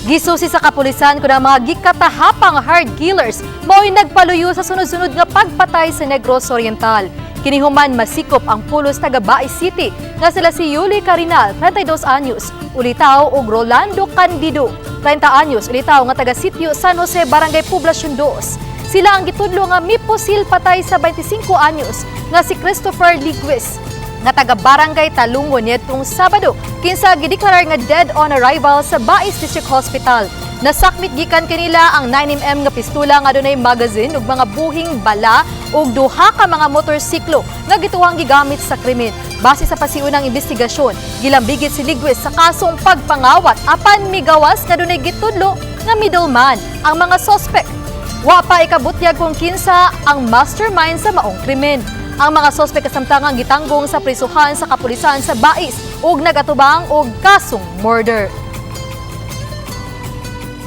Gisusi sa kapulisan kun ang mga gikatahapang hired killers mao'y nagpaluyo sa sunod-sunod nga pagpatay sa Negros Oriental. Kini human masikop ang pulos taga Bais City nga sila si Yuli Carinal, 32 anyos, ulitaw, ug Rolando Candido, 30 anyos, ulitaw, nga taga Sitio San Jose, Barangay Poblacion 2. Sila ang gitudlo nga mipusil patay sa 25 anyos nga si Christopher Liguis nga taga Barangay Talungon niadtong Sabado, kinsa gideklarar nga dead on arrival sa Bais District Hospital. Nasakmit gikan kanila ang 9 mm nga pistula nga dunay magazine ug mga buhing bala ug duha ka mga motorsiklo nga gituwang gigamit sa krimen. Base sa pasiunang investigasyon, gilambigit si Liguis sa kasong pagpangawat apan migawas nga dunay gitudlo nga middleman ang mga sospek. Wa pa ikabutyag kung kinsa ang mastermind sa maong krimen. Ang mga sospek kasamtangang gitanggong sa prisuhan sa kapulisan sa Bais ug nagatubang og kasong murder.